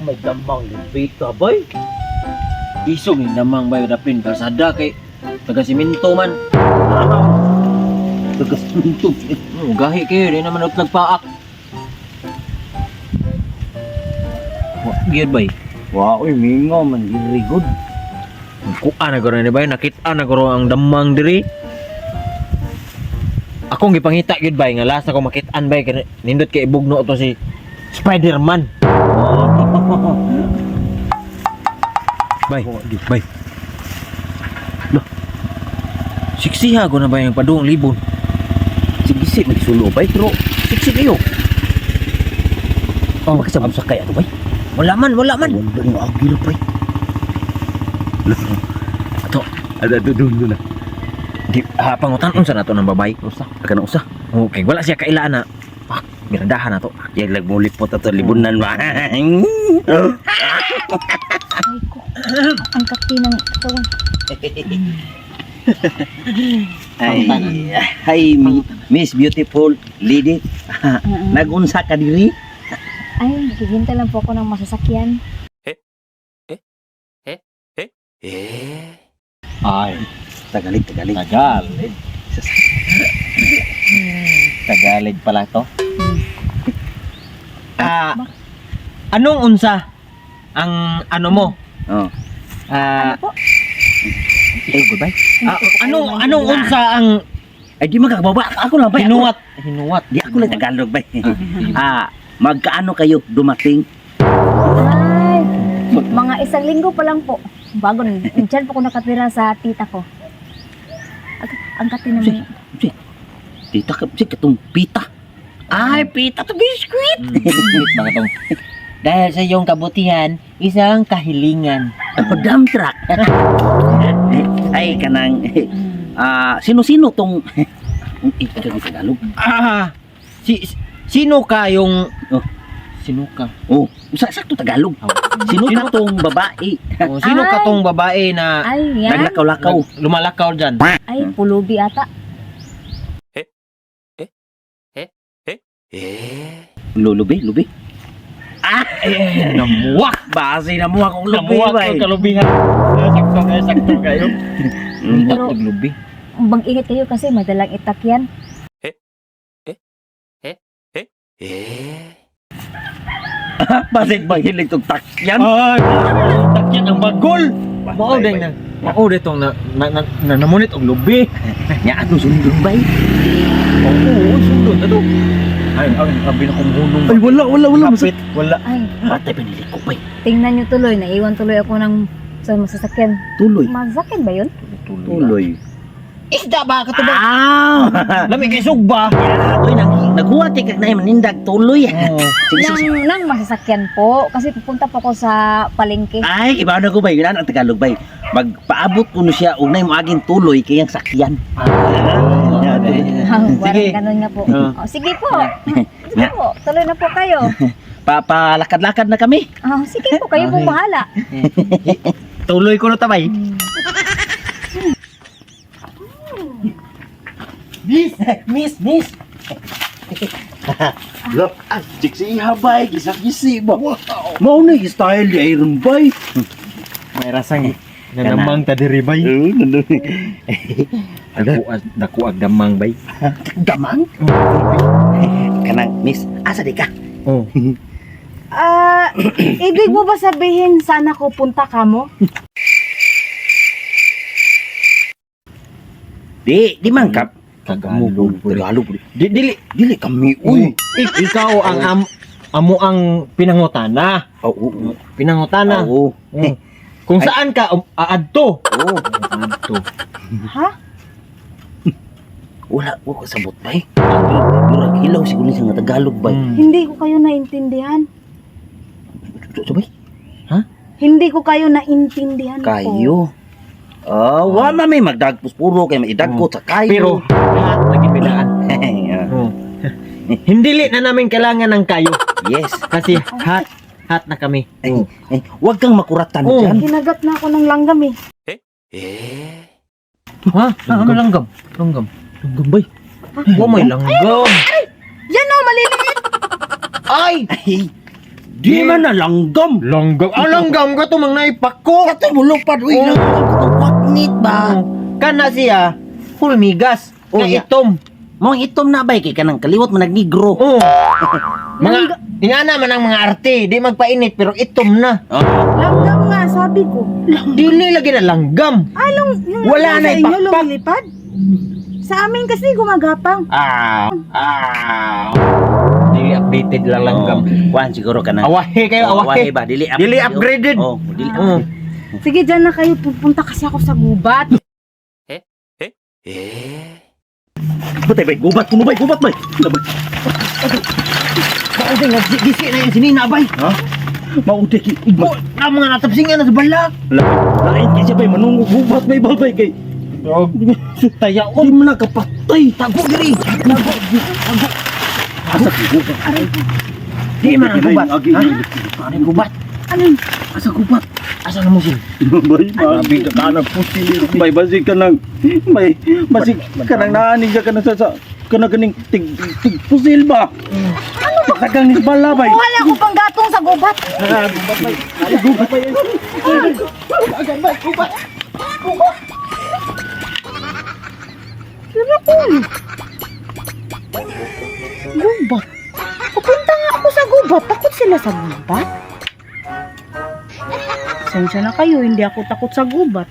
May damang lupita, bay. Isog ni damang bay dapin kalsada kay taga siminto man. Tagas nito. Gahi kayo di naman og nagpaak. Wa gyud bay. Wa, oy, mingaw man, diri good. Kuan na guro ni bay, nakita na guro ang damang diri. Akong gipangita gyud bay nga last ako makitaan bay kay nindot kay ibugno to si Spider-Man. Bay, bay. Lah. Siksiha ko na ba yung padung libon? Sige, sige, magsulo, bay, pero siksi kayo. Oh, Makasabot sa kaya to, bay. Wala man, wala man. Wala nga agila, bay. Ato, Ada, doon, doon na. di ha, pangutan unsa na to ng babay. Usa. Aka na usa. Okay, wala siya kailaan na. Pak, mirandahan na to. Yan lang mulipot ato libunan ba. Ay ko. Ang kati ng katawan. Ay, ay, Miss Beautiful Lady. Nagunsa ka diri? Ay, naghihintay lang po ako ng masasakyan. Ay, Tagalog, Tagalog. Tagalog. Tagalog pala to. Ah, anong unsa ang ano mo? Oh. Ah, Ano po? eh, goodbye. Ah, anong anong unsa ang Ay, di magkababa. Ako lang, bay. hinuwat? Hinuwat. Di ako lang Tagalog, bay. Ah, magkaano kayo dumating? Ay, mga isang linggo pa lang po. Bago, dyan po ako nakatira sa tita ko. Ang kati naman. Si, tita ka, si katong pita. Ay, pita to biscuit. Baka tong dahil sa iyong kabutihan, isang kahilingan. Oh, dump truck. Ay, kanang, ah, sino-sino tong, ikaw ng Tagalog? Ah, si sino ka yung Oh. Sino ka? Oh, sakto Tagalog. Oh. Sino ka tong babae? Oh, sino ka Ay. tong babae na Ay, yan. Naglakaw-lakaw. lumalakaw dyan? Ay, pulubi ata. Lulubi, lubi. Ah, Eh, namuwak! Base na mo akong lubi, Namuwak bay. yung kalubihan. Sakto kayo, sakto kayo. Pero- Lubi. Mag-ingat kayo kasi madalang itak yan. Basig ba hilig tong takyan? Ay, takyan ang bagol! Mao din na. Mao din tong na, na, na, na namunit og lubi. Nya atong sundon bay. Oo, sundon na to. Ay, ay, abi na kong hunong. Ay, wala, wala, wala. Kapit, wala. Ay, Patay pinili ko bay. tingnan nyo tuloy. Naiwan tuloy ako ng sa masasakyan. Tuloy. Masasakyan ba yun? Tuloy. Isda ba ka to ba? Ah! Lami kay sugba. Uy, nag naghuwat kay na manindag tuloy. Oo. Sige, sige, sige. Nang masasakyan po. Kasi pupunta po ako sa palengke. Ay, iba na ko bay, yun ang Tagalog bay. Magpaabot kuno siya og nay moaging tuloy kay ang sakyan. Ah, Sige. parang ganun nga po. Ah. Oh, sige po. Sige po. Tuloy na po kayo. Papalakad-lakad na kami. Ah, sige po, kayo po Okay. bahala. Tuloy ko na tabay. Miss, miss, miss. Look, ah, sexy habay, gisa-gisi ba? Wow. Mao na yung style ni Iron Bay. May rasang nanamang ta diri bay. Dako dako ag damang bay. Damang? Kanang, miss, asa di ka? Oh. Ah, ibig mo ba sabihin sana ko punta ka mo? Di, di man ka. Tagalog. Tagalog. Di dili Dili kami, uy. Ikaw ang amo ang pinangutana. Oo, oo. Pinangutana. Oo. Oh. Kung saan ka aadto. Oo. Aadto. Ha? Wala, wala ko sabot bay. Murag hilaw siguro siya nga Tagalog bay. Hindi ko kayo naintindihan. Sabay? Hindi ko kayo naintindihan po. Kayo. Ah, wa man may magdagpos puro kay maidagko sa kayo. Pero lahat naging bidaan. Oh. Hindi na namin kailangan ng kayo Yes. kasi hot hot na kami. Ay, ay, wag kang makuratan Oh. dyan. Kinagat na ako ng langgam eh. Ha? Ano langgam? Langgam. Langgam bay. Wa may langgam. Yan o, maliliit! Ay! Ay, Di man na langgam. Langgam. Ah, langgam ka to mang naipako. Kato mulupad uy, Oh. langgam ka to waknit ba? Kana siya hulmigas Oh, nga ya. itom. Mong itom na bay kay kanang kaliwat man nagnigro. Oh. Mga ingana man ang mga arte, di magpainit pero itom na. Oh. Langgam nga, sabi ko. Dili lagi na langgam. Along, yung Wala langgam na sa inyo ipakpak. lumilipad? Sa amin kasi gumagapang. Ah, ah. Dili updated lang langgam. Oh. Kuan siguro kanang. Awahe kayo, Oh, awahe. ba dili Dili upgraded. Oh, dili. Oh. Sige, dyan na kayo. Pupunta kasi ako sa gubat. Patay bay, gubat kuno bay, gubat bay. Labay. Mauday nga gisi na yung sinina bay. Ha? Mauday ki. Oh, ang mga natapsingan na sa balak. Lain kay siya bay manungog gubat bay babay kay. Tayaon. Di man na kapatay. Tago diri. Tago. Tago. Asa ki gubat? Di man ang gubat. Agi, Ha? agi. Ano yung gubat? Ano yun? Asa gubat? Asa na mo sin? Bay, mabi ka kanang pusil. Bay, basig ka nang, may, basig ka nang naanig ka na sa kana ganing tig, tig pusil ba? Ano ba? Kagang ni bala bay. Wala ko pang gatong sa gubat. Gubat bay. Pero ko. Gubat? Pupunta nga ako sa gubat. Takot sila sa gubat? Sensya na kayo, hindi ako takot sa gubat.